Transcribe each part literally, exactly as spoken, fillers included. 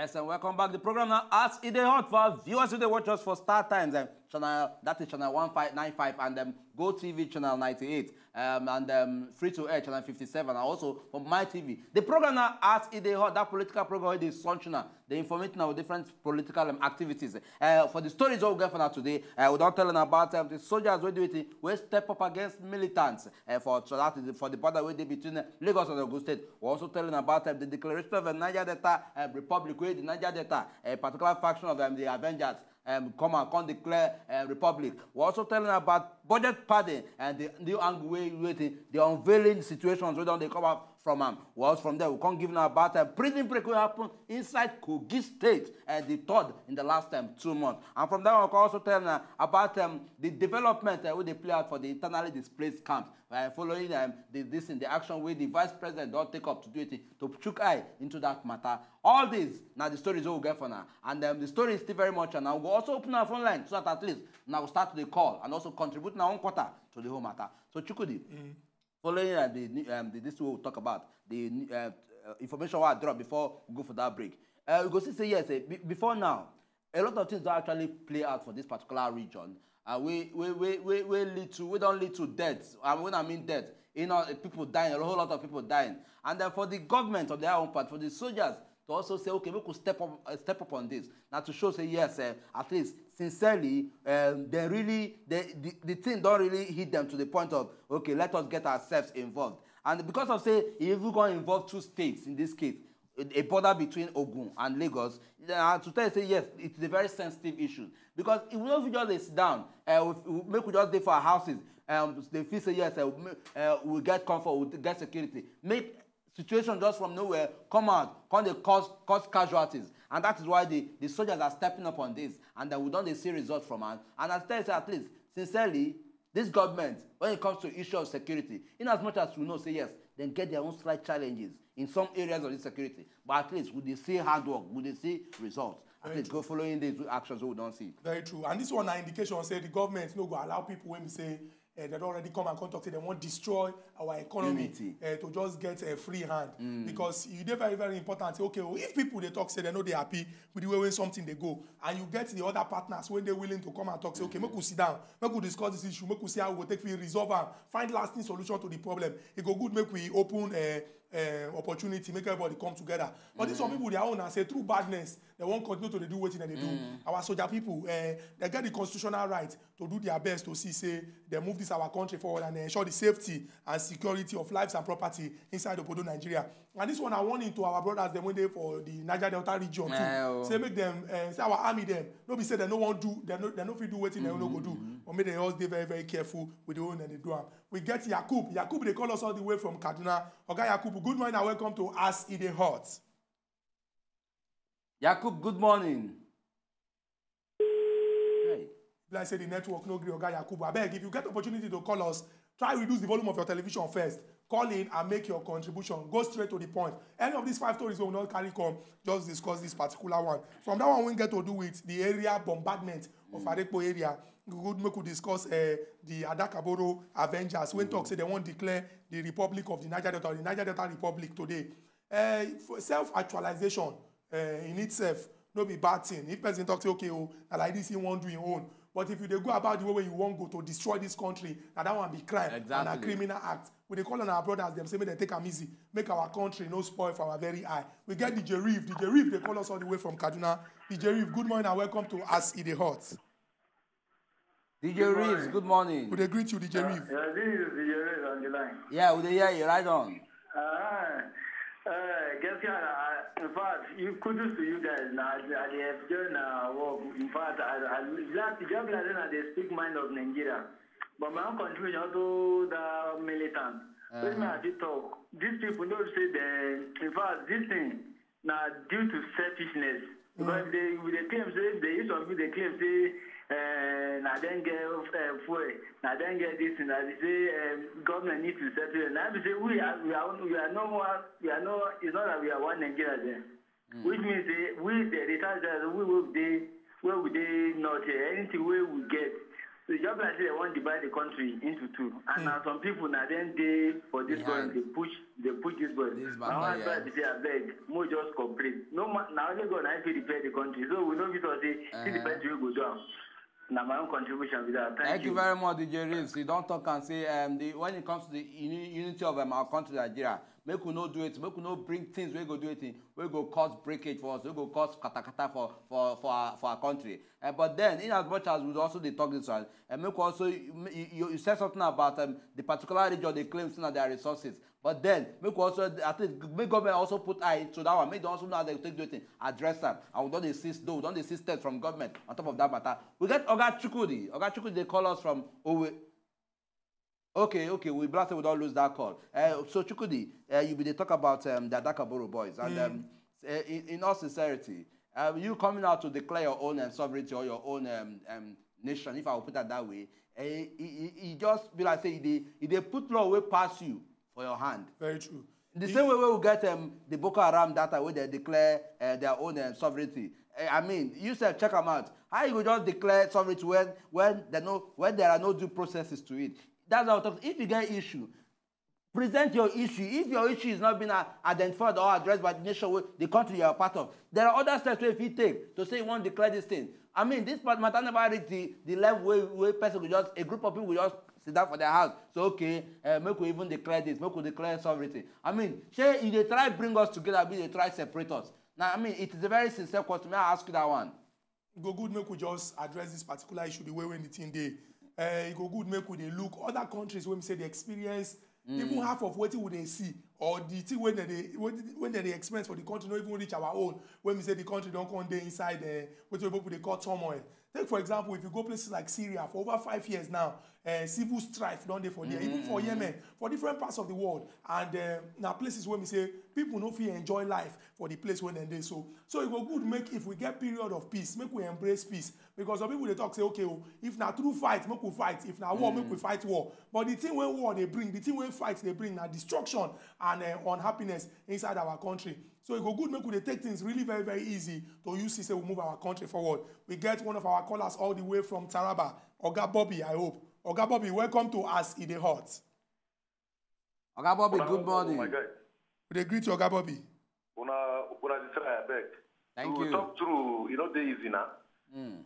Yes, and welcome back. The program now, as it dey hot for our viewers who dey watch us for Star Times, um, channel, that is channel one five nine five, and um, Go T V channel ninety-eight, um, and um, free to air channel fifty-seven, and also for My T V. The program now, as it dey hot, that political program wey dey sunshine, dey informate now with different political um, activities. Uh, for the stories wey we get for now today, uh, we don tell una about um, the soldiers wey do it, wey step up against militants uh, for so that is for the border wey dey between uh, Lagos and Ogun State. We also tell una about um, the declaration of a Niger Delta um, Republic, wey the Niger Delta, a particular faction of um, the Avengers, um, come and come declare uh, republic. We also tell una about budget padding and the new angle wey wetin the unveiling situations wey don dey come out from am. We also from there we come give una about um, prison break wey happen inside Kogi State, uh, the third in the last um, two months. And from there we come also tell una about um, the development uh, wey dey play out for the internally displaced camps uh, following um, the, this in the action wey the vice president don take up to do it to chook eye into that matter. All these na the stories wey we get for now, and um, the story is still very much, and I go also open our phone line so that at least una go start to dey call and also contribute una own quarter to the whole matter. So Chukwudi, following uh, the, new- um, the this wey we talk about the new- uh, uh, information wey I drop before we go for that break, uh, we go see say yes, eh, be- before now, a lot of things don actually play out for this particular region. Uh, we we we we we lead to we don lead to death. And when I mean death, you know, eh, people dying, a whole lot of people dying. And then for the government on their own part, for the soldiers to also say, okay, we could step up, uh, step up on this. Now to show say yes, uh, at least sincerely, um, they really they, the, the thing don't really hit them to the point of okay, let us get ourselves involved. And because of say, if we go involve two states in this case, a border between Ogun and Lagos, and to tell you say yes, it's a very sensitive issue because if we don't just dey sit down, uh, we, we, make we just dey for our houses, um, they feel say yes, uh, we, uh, we get comfort, we get security. Make situation just from nowhere come out, come dey cause cause casualties, and that is why the the soldiers are stepping up on this, and then we don dey see results from am. And I tell you say at least sincerely, this government, when it comes to issue of security, in as much as we know say yes, dem get their own slight challenges in some areas of this security, but at least we dey see hard work, we dey see results. At least go following these actions wey we don see. Very true. And this one na indication say the government no go allow people wey be say uh, they don already come and come talk say they wan destroy our economy Unity. Uh, to just get a free hand because e dey very very important say okay, well, if people dey talk say they no dey happy with the way wey something dey go, and you get the other partners wey dey willing to come and talk say okay, make we sit down, make we discuss this issue, make we see how we go take fit resolve am, find lasting solution to the problem, e go good make we open uh, uh, opportunity, make everybody come together. But this some people their own na say through badness they wan continue to dey do wetin dem dey do. Our soldier people, uh, they get the constitutional right to do their best to see say they move this our country forward and ensure the safety and security of lives and property inside obodo Nigeria. And this one na warning to our brothers dem wey dey for the Niger Delta region too. Eh, oh. Say make dem, uh, say our army dem no be say dem no wan do, dem no, dem no fit do wetin dem no go do. But make dem just dey very very careful with the way dem dey do am. We get Yakub. Yakub dey call us all the way from Kaduna. Oga Yakub, good morning and welcome to As E Dey Hot. Yakub, good morning. Hey. Like say the network no gree Oga Yakub. Abeg, if you get opportunity to call us, try reduce the volume of your television first. Call in and make your contribution. Go straight to the point. Any of these five stories wey we no carry come, just discuss this particular one. From that one, we get to do with the area bombardment of Arepo area. We go make we discuss uh, the Adakaboro Avengers wey talk say they wan declare the Republic of the Niger Delta, or the Niger Delta Republic today. Uh, self-actualization uh, in itself no be bad thing. If person talk say okay, oh, na like this he wan do him own. But if you dey go about the way wey you wan go to destroy this country, na that one be crime and na Exactly. criminal act. We dey call on our brothers dem say make dem take am easy, make our country no spoil for our very eye. We get D J Reeve. D J Reeve dey call us all the way from Kaduna. D J Reeve, good morning and welcome to As E Dey Hot. D J Reeves, good morning. We dey greet you, D J Reeve. Yeah, this is D J Reeves on the line. Yeah, we dey hear you. Right on. Uh, uh, gaskiya, uh, in fact, you kudos to you guys. Now, I, I dey enjoy na work. In fact, I, I, that job like that, they speak mind of Nigeria. But my own contribution to the militant. When Uh-huh. I fit talk, these people know say they, in fact, this thing na due to selfishness. Because they, we dey claim say, they use some people dey claim say, uh, na dem get uh, fuel, na dem get this thing, na be say um, government need to settle it. Na be say we are, we are, we are no more, we are no, it's not that we are one Nigeria then. Which means say we, the retired guys, we will dey, where we dey not here, anything wey we get, So e just like say dem wan divide the country into two. And na some people na dem dey for this government dey push dey push this government. My one side be say abeg, make we just cooperate. No ma na only God na him fit repair the country. So we no fit talk say see the person wey go do am. Na my own contribution be that. Thank you. Thank you very much, D J Reeves. You don talk and say um, the, when it comes to the uni- unity of um, our country, Nigeria, make we no do it, make we no bring things wey go do it, wey go cause breakage for us, wey go cause katakata for for for our, for our country. Uh, but then, in as much as we also dey talk this one, and make we also you, you, you said something about um, the particular region they claim some of their resources. But then, make we also at least make government also put eye to that one. Make dem also know how dem take do it, address am. And we don dey see though, we don dey see steps from government on top of that matter. We get Oga Chukwudi. Oga Chukwudi dey call us from Owe. Okay, okay, we blast we don lose that call. Uh, so Chukwudi, uh, you be dey talk about um, the Adakaboro boys, and um, uh, in, in all sincerity, uh, you coming out to declare your own um, sovereignty or your own um, um, nation, if I will put it that way, uh, e, e, e just be like say e dey e dey put law wey pass you for your hand. Very true. The same way wey we get um, the Boko Haram data wey dem declare uh, their own um, sovereignty. Uh, I mean, you sef check am out. How you go just declare sovereignty when when there no when there are no due processes to it? That's how I talk. If you get issue, present your issue. If your issue is not being uh, identified or addressed by the nation, wey- the country you are part of, there are other steps wey you fit take to say you wan declare this thing. I mean, this part matter never reach the the level wey wey person go just a group of people go just sit down for their house. So okay, uh, make we even declare this, make we declare sovereignty. I mean, shey you dey try bring us together, abi you dey try separate us? Now, I mean, it is a very sincere question. May I ask you that one? E go good make we just address this particular issue the way wey the thing dey. Uh, e go good make we dey look other countries wey be say dey experience even half of wetin we dey see or the thing wey dem dey wey wey dem dey experience for the country no even reach our own, wey be say the country don come dey inside uh, wetin people dey call turmoil. Take for example, if you go places like Syria for over five years now, uh, civil strife don dey for there, even for Yemen, for different parts of the world, and uh, na places wey be say people no fit enjoy life for the place wey dem dey. So so e go good make if we get period of peace, make we embrace peace, because some people dey talk say okay o, if na true fight, make we fight, if na war, make we fight war. But the thing wey war dey bring, the thing wey fight dey bring na destruction and uh, unhappiness inside our country. So e go good make we dey take things really very very easy to use see say we move our country forward. We get one of our callers all the way from Taraba, Oga Bobby, I hope. Oga Bobby, welcome to As E Dey Hot. Oga Bobby, good morning. My guy, we dey greet you, Oga Bobby. Una una dey try abeg. Thank you. Talk true, e no dey easy na. Mm.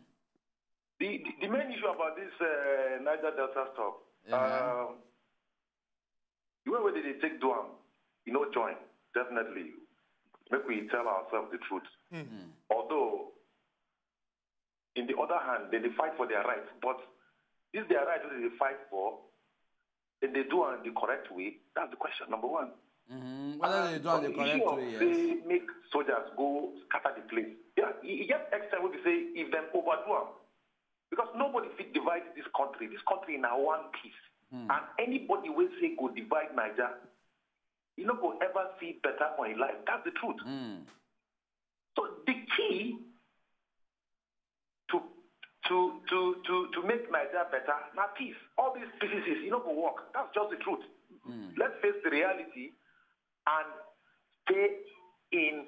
The, the the main issue about this uh, Niger Delta stuff, uh-huh. um, the way wey they dey take do am, e no join. Definitely, make we tell ourselves the truth. Mm. Although in the other hand, they dey fight for their rights, but this their right wey they dey fight for, dem dey do am the correct way? That's the question number one. Mm-hmm. Whether they do am the correct way, yes. Say make soldiers go scatter the place. Yeah, e e get extent wey be say if dem overdo am, because nobody fit divide this country. This country na one piece. Mm. And anybody wey say go divide Niger, e no go ever see better for im life. That's the truth. Mm. So the key to to to to to make Nigeria better na peace. All these pieces, e no go work. That's just the truth. Mm. Let's face the reality and stay in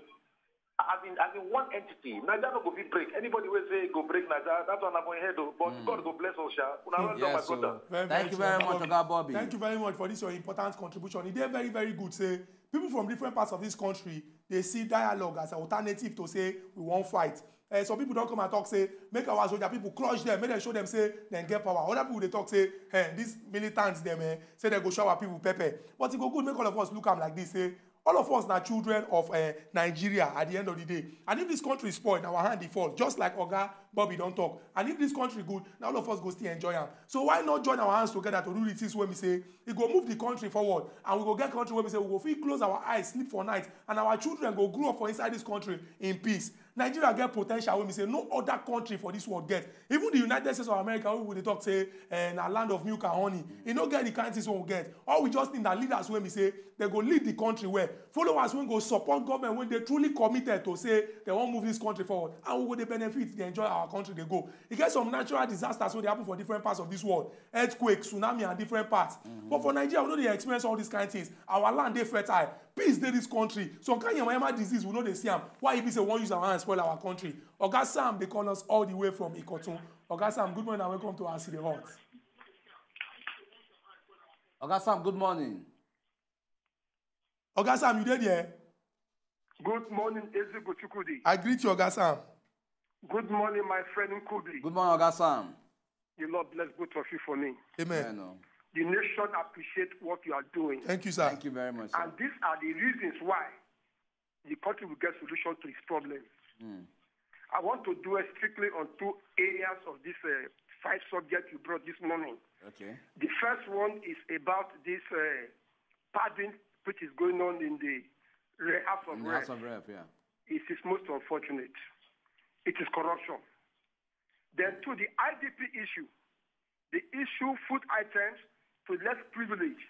as in as in one entity. Nigeria no go fit break. Anybody wey say go break Nigeria, that one na for im head o. But God go bless us, sha. Una well done, my brother. Very, very true, Oga Bobby. Thank you very much for this your important contribution. E dey very very good say people from different parts of this country dey see dialogue as an alternative to say we wan fight. Uh, some people don come and talk say make our soldier people crush them, make dem show them say dem get power. Other people dey talk say eh, these militants dem eh, say dem go show our people pepper. But e go good make all of us look am like this, say all of us na children of uh, Nigeria at the end of the day. And if this country spoil, na our hand e fall, just like Oga Bobby don talk. And if this country good, na all of us go still enjoy am. So why not join our hands together to do the things wey be say e go move the country forward, and we go get country wey be say we go fit close our eyes, sleep for night, and our children go grow up for inside this country in peace. Nigeria get potential wey be say no other country for this world get. Even the United States of America, wey we dey talk say eh, na land of milk and honey, e no get the kind things wey we get. All we just need na leaders wey be say dem go lead the country well, followers wey go support government wey dey truly committed to say dem wan move this country forward, and we go dey benefit, dey enjoy, our country dey go. E get some natural disasters wey dey happen for different parts of this world, earthquake, tsunami, and different parts. Mm-hmm. But for Nigeria, we no dey experience all these kind things. Our land dey fertile, peace dey this country. Some kind yamayama disease we no dey see am. Why e be say we wan use our hand spoil our country? Oga Sam dey call us all the way from Ikotun. Oga Sam, good morning and welcome to As E Dey Hot. Oga Sam, good morning. Oga Sam, you dey there? Good morning, Ezigbo Chukwudi. I greet you, Oga Sam. Good morning, my friend Nkubi. Good morning, Oga Sam. The Lord bless both of you for me. Amen. Yeah, no. The nation appreciate what you are doing. Thank you, sir. Thank you very much, sir. And these are the reasons why the country will get solution to its problems. Mm. I want to dwell strictly on two areas of this uh, five subject you brought this morning. Okay. The first one is about this uh, pardon which is going on in the Re- House of In the Rep. House of Rep, yeah. It is most unfortunate. It is corruption. Then to the I D P issue, the issue food items to less privileged.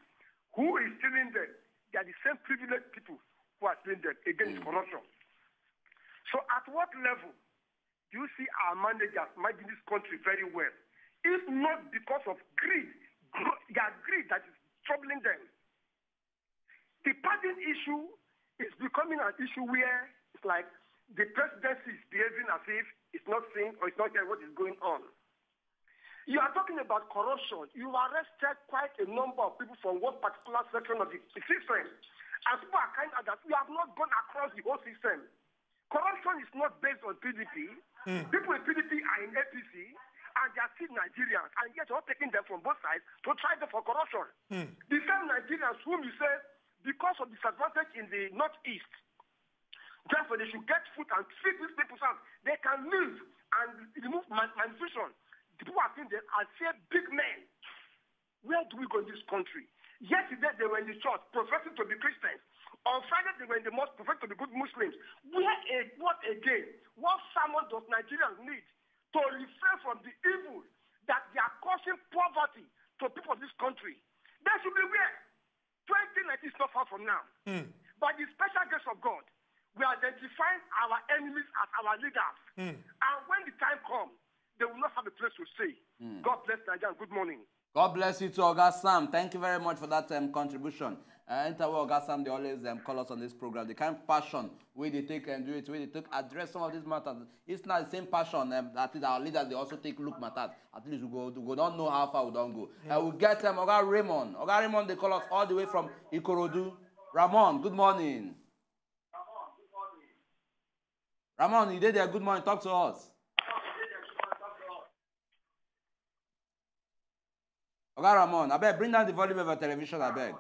Who is stealing them? They are the same privileged people who are stealing them. Again, it's corruption. So at what level do you see our managers managing this country very well? If not because of greed, gr- their greed that is troubling them. The pardon issue is becoming an issue where it's like the presidency is behaving as if it's not seeing or it's not hearing what is going on. You are talking about corruption. You arrested quite a number of people from one particular section of the system. And people are kind of that you have not gone across the whole system. Corruption is not based on P D P. People in P D P are in A P C and they are still Nigerians, and yet you're taking them from both sides to try them for corruption. The same Nigerians whom you say, because of disadvantage in the northeast, therefore they should get food and feed these people so they can live and remove mal- malnutrition. The people are saying they are still big men. Where do we go in this country? Yesterday they were in the church professing to be Christians. On Friday they were in the mosque professing to be good Muslims. Where a, what again? What sermon does Nigerians need to refrain from the evil that they are causing poverty to people of this country? They should be where? twenty nineteen is not far from now. By the special grace of God, we identify our enemies as our leaders. And when the time comes, they will not have a place to stay. God bless Nigeria. Good morning. God bless you too, Oga Sam. Thank you very much for that um, contribution. Uh, enter where Oga Sam they always um, call us on this program. The kind of passion we they take and do it, we they take address some of these matters. It's not the same passion um, that is our leaders they also take look matters. At least we go, we go don't know how far we don't go. Uh, we get um, Oga Raymond. Oga Raymond they call us all the way from Ikorodu. Ramon, good morning. Ramon, you dey there? Good morning. Talk to us. Oga Ramon, abeg bring down the volume of your television, abeg.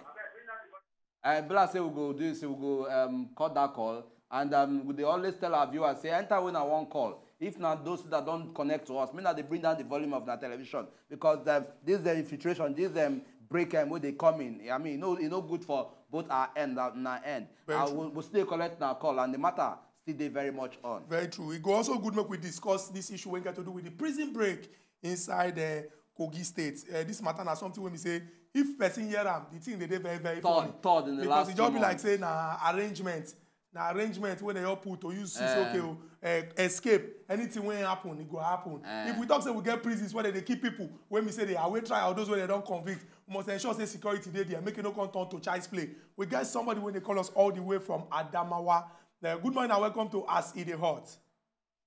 I be like say we go do this, we go um, cut that call, and um, we dey always tell our viewers say enter when I wan call. If na those that don connect to us, make na dey bring down the volume of na television because um, this um, infiltration, this um, break um, wey dey come in, I mean, e no, e no good for both our end and na end. Very And true. we, we still dey collect na call, and the matter still dey very much on. Very true. E go also good make we discuss this issue wey get to do with the prison break inside uh, Kogi State. Uh, this matter na something wey be say if person hear am, the thing dey dey very very funny. Third, third in the Because last e two just be like months. Say na arrangement, na arrangement wey dem all put to use see say Eh. okay o, uh, escape. Anything wey happen, e go happen. Eh. If we talk say we get prisons where they dey keep people wey be say they await trial, those wey they don convict, we must ensure say security dey there, make e no come turn to child's play. We get somebody wey dey call us all the way from Adamawa. Uh, good morning and welcome to As E Dey Hot.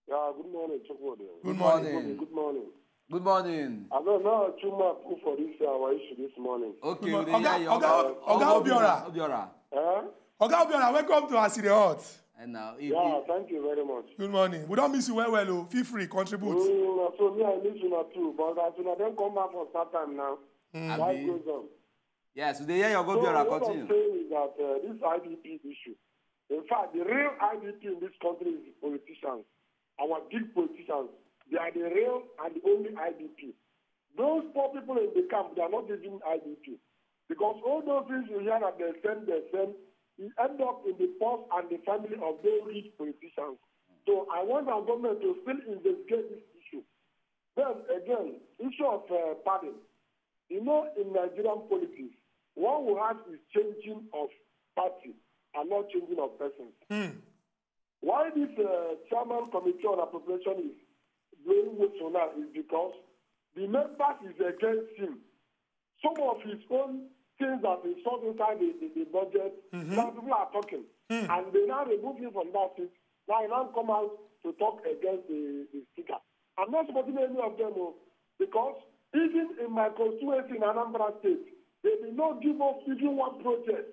Yeah, good morning, Chukwudi. Good morning. morning. Good morning. Good morning. I don't know too much put for this uh, our issue this morning. Okay, Good we morning. dey hear you. Oga, Oga, Oga Obiora. Obiora. Huh? Oga Obiora, welcome to As E Dey Hot. And now, if, Yeah, if, thank you very much. Good morning. We don miss you well well o. Feel free, contribute. Mm, so me, I miss you too, but as soon as them come back for start time now, life Abi. Goes on. Yes, we dey hear your So Obiora. What I'm Continue. Saying is that uh, this I D P issue, in fact, the real I D P in this country is the politicians. Our big politicians, they are the real and the only I D P. Those poor people in the camp, they are not even I D P. Because all those things you hear that they send, they send, it end up in the purse and the family of those rich politicians. So I want our government to still investigate this issue. Then again, issue of uh, pardon. You know, in Nigerian politics, one who has is changing of party and not changing of persons. Hmm. Why this uh, chairman committee on appropriation is blowing whistle now is because the members is against him. Some of his own things that he saw inside the, the, the budget, now people are talking. And they now remove him from that seat. Now he now come out to talk against the, the speaker. I'm not supporting any of them, oh, because even in my constituency in Anambra State, they did not give us even one project.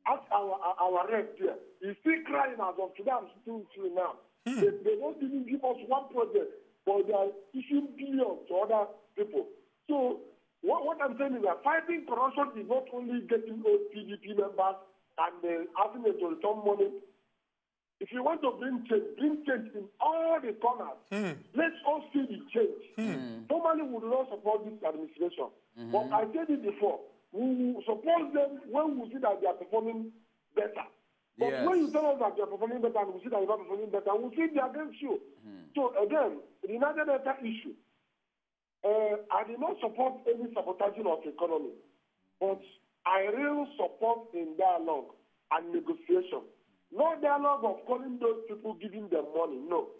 Ask our our rep there. He's still crying as of today. I'm still seeing now. Hmm. They, they don't even give us one project, but they are issuing billions to other people. So what, what I'm saying is that fighting corruption is not only getting old P D P members and uh, asking them to return money. If you want to bring change, bring change in all the corners. Hmm. Let's all see the change. Hmm. Normally, we will not support this administration. Mm-hmm. But I said it before, we will support them when we see that they are performing better. But yes. When you tell us that they are performing better and we see that they are not performing better, we will be against you. Hmm. So again, the Niger Delta issue, uh, I did not support any sabotaging of the economy, but I really support in dialogue and negotiation. No dialogue of calling those people, giving them money, no.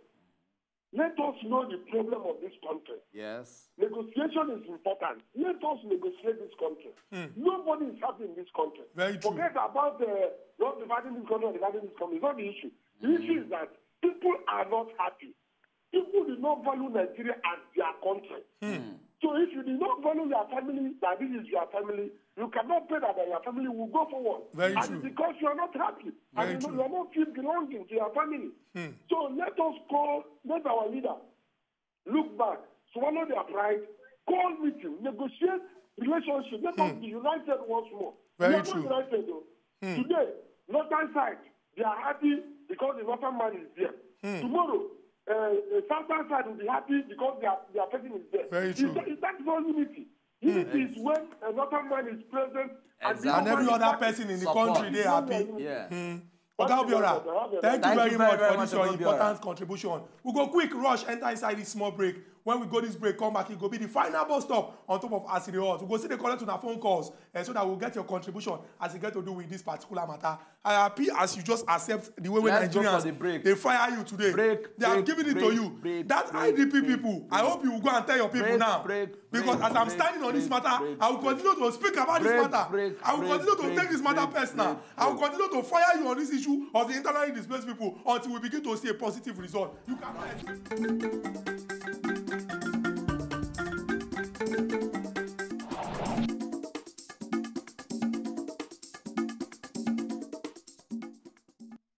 Let us know the problem of this country. Yes. Negotiation is important. Let us negotiate this country. Hmm. Nobody is happy in this country. Very true. Forget about the not dividing this country or dividing this country. It's not the issue. The issue is that people are not happy. People do not value Nigeria as their country. Hmm. So if you do not value your family, that this is your family, you cannot pray that your family will go forward. Very true. And because you are not happy, and you are not feel belonging to your family. Hmm. So let us call, let our leader look back, swallow their pride, call meeting, negotiate relationship. Let us be united once more. Very true. We are not united, though. Hmm. Today, northern side, they are happy because the northern man is there. Hmm. Tomorrow, uh, the southern side will be happy because their, their person is there. Very true. Is that, is that not unity? Unity is when a northern man is present and the And every other person in the country, they happy. Yeah. Hmm. Oga Obiora, thank you very much for this your important contribution. We go quick rush enter inside this small break. When we go this break, come back, it go be the final bus stop on top of As E Dey Hot. We go still dey collect una phone calls, eh, so that we'll get your contribution as e get to do with this particular matter. I happy as you just accept the way wey Nigerians dey fire you today. They have given it to you. That I D P people, I hope you go and tell your people now. Because as I'm standing on this matter, I will continue to speak about this matter. I will continue to take this matter personal. I will continue to fire you on this issue of the internally displaced people until we begin to see a positive result. You cannot expect.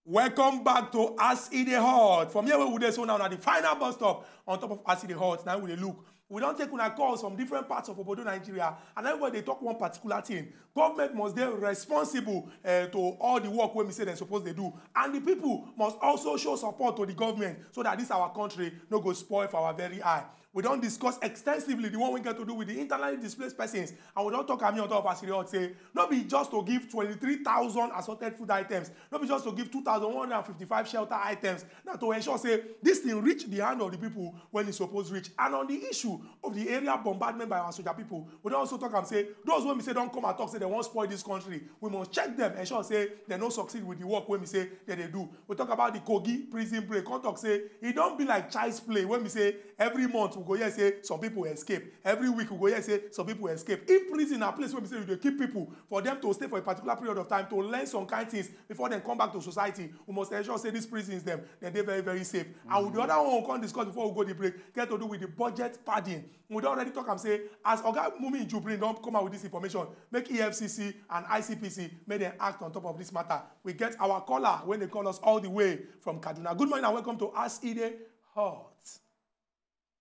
Welcome back to As E Dey Hot. From here where we dey so now, na the final bus stop on top of As E Dey Hot. Now we dey look. We don take una calls from different parts of Obodo Nigeria, and everybody dey talk one particular thing. Government must dey responsible, eh, to all the work wey be say dem suppose dey do, and the people must also show support to the government so that this our country no go spoil for our very eye. We don discuss extensively the one wey get to do with the internally displaced persons, and we don talk am here on top of As E Dey Hot say no be just to give twenty-three thousand assorted food items, no be just to give two thousand one hundred and fifty-five shelter items, na to ensure say this thing reach the hand of the people when e suppose reach. And on the issue of the area bombardment by our soldier people, we don also talk am say those wey be say don come and talk say dem wan spoil this country, we must check dem, ensure say dem no succeed with the work wey be say dem dey do. We talk about the Kogi prison break, come talk say e don be like child's play wey be say every month we go hear say some people escape, every week we go hear say some people escape. If prison na place wey be say you dey keep people for them to stay for a particular period of time to learn some kind things before dem come back to society, we must ensure say these prisons dem, dem dey very, very safe. And with the other one we come discuss before we go the break get to do with the budget padding. We don already talk am say as Oga Mumi Jubrin don come out with this information, make E F C C and I C P C make dem act on top of this matter. We get our caller wey dey call us all the way from Kaduna. Good morning and welcome to As E Dey Hot.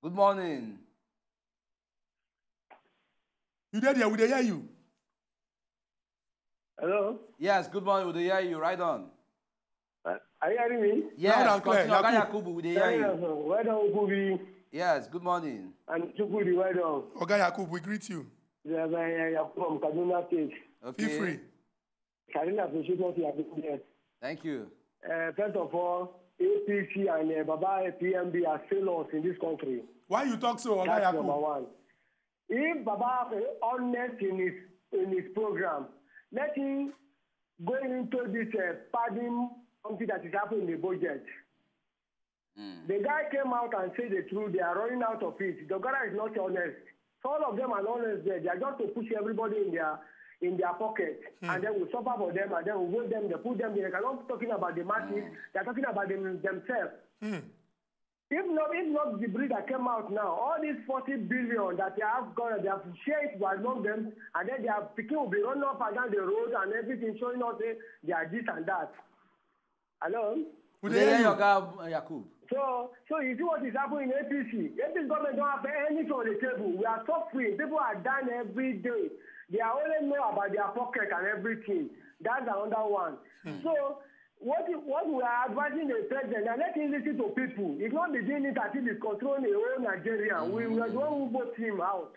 Good morning. You dey there? We dey hear you. Hello? Yes, good morning. We dey hear you. Right on. Uh, are you hearing me? Yes, loud and clear. Continue. Oga Yakubu, we dey hear you. Well done, Okubi. Yes, good morning. And Chukwudi, well done. Oga Yakubu, we greet you. Yeah, yeah, yeah, from Kaduna State. Okay. Feel free. I really appreciate what you are doing there. Thank you. Uh, first of all, A P C and, uh, Baba P M B are failures in this country. Why you talk so, Oga Yakubu? That's number one. If Baba is honest in his, in his program, let him go into this, uh, padding something that is happening in the budget. Mm. The guy came out and said the truth. They are running out of it. The guy is not honest. So all of them are not honest there. They are just to push everybody in their, in their pocket, and then we suffer for them, and then we hold them, they put them there. They are not talking about the masses. Mm. They are talking about them, themselves. Mm. If not, if not the breed that came out now, all these forty billion that they have gone, they have shared it among them, and then their pikin will be running up and down the road and everything, showing us say they are this and that. Hello? We dey hear you, Oga Yakub. So, so you see what is happening in A P C. A P C government don't have anything on the table. We are suffering. People are dying every day. They are only know about their pocket and everything. That's another one. So, what, what we are advising the president, and let him listen to people. It's not the doing it as if he's controlling the whole Nigeria. We were the one who vote him out.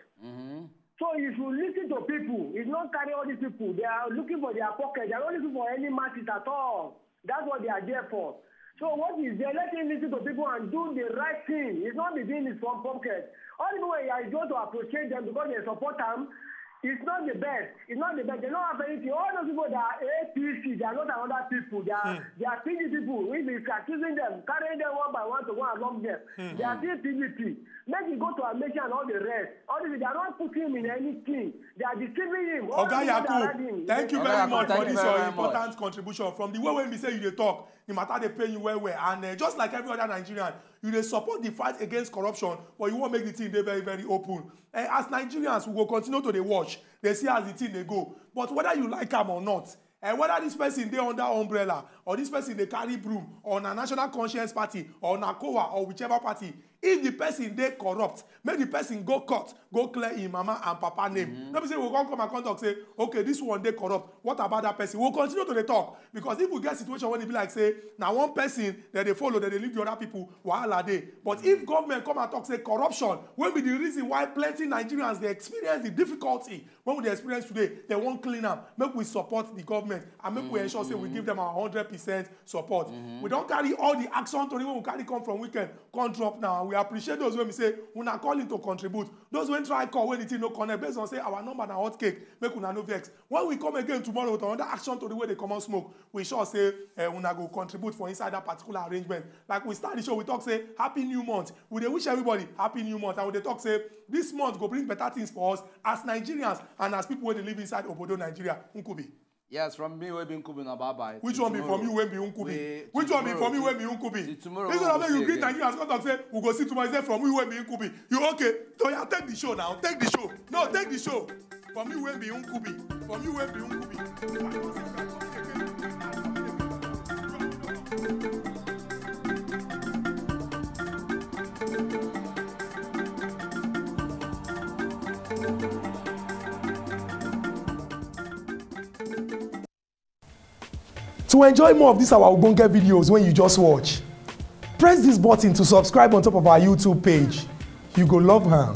So if you listen to people, it's not carry all these people. They are looking for their pocket. They are not looking for any masses at all. That's what they are there for. So what is there? Let him listen to people and do the right thing. It's not the thing is from pocket. All the people who are going to appreciate them because they support them, it's not the best. It's not the best. They don't have anything. All those people that are A P C, they are not another people. They are, they are P D people. If it's accusing them, carrying them one by one to go and lock them. They are still P D P. Make him go to Amaechi and all the rest. All these, they are not putting him in anything. They are deceiving him. All Oga the people that are Yakub, him, thank you Oga very Yakub, much thank for you this very, your very much. Important contribution. From the way when we say you dey talk, the matter dey pain you well well. And uh, just like every other Nigerian, you dey support the fight against corruption, but you wan make the thing dey very very open. Uh, as Nigerians, we go continue to dey watch, dey see as the thing dey go. But whether you like am or not, uh, whether this person dey under umbrella or this person dey carry broom or na National Conscience Party or na COWA or whichever party, if the person dey corrupt, make the person go court, go clear him mama and papa name. No be say we go come come and come talk say, okay, this one dey corrupt. What about that person? We go continue to dey talk, because if we get situation wey e be like say na one person dem dey follow, dem dey leave the other people, wahala dey. But if government come and talk say corruption wey be the reason why plenty Nigerians dey experience the difficulty wey we dey experience today, dem wan clean am. Make we support the government and make we ensure say we give them our hundred percent support. We don carry all the action tori wey we carry come from weekend come drop now. We appreciate those wey be say una call in to contribute. Those wey try call wey the thing no connect, based on say our number na hot cake, make una no vex. When we come again tomorrow with another action tori wey dey comot smoke, we sure say eh, una go contribute for inside that particular arrangement. Like we start the show, we talk say happy new month. We dey wish everybody happy new month, and we dey talk say this month go bring better things for us as Nigerians and as people wey dey live inside obodo Nigeria. Nkubi. Yes, from me, wey be Nkubi, na bye bye. Which one be from you wey be Nkubi? Which one be from you wey be Nkubi? This one make you greet Nigerians come talk say we go see tomorrow. Say from you wey be Nkubi. You okay? So yeah, take the show now. Take the show. No, take the show. From you wey be Nkubi. From you wey be Nkubi. To enjoy more of these our ogbonge videos when you just watch, press this button to subscribe on top of our YouTube page. You go love am.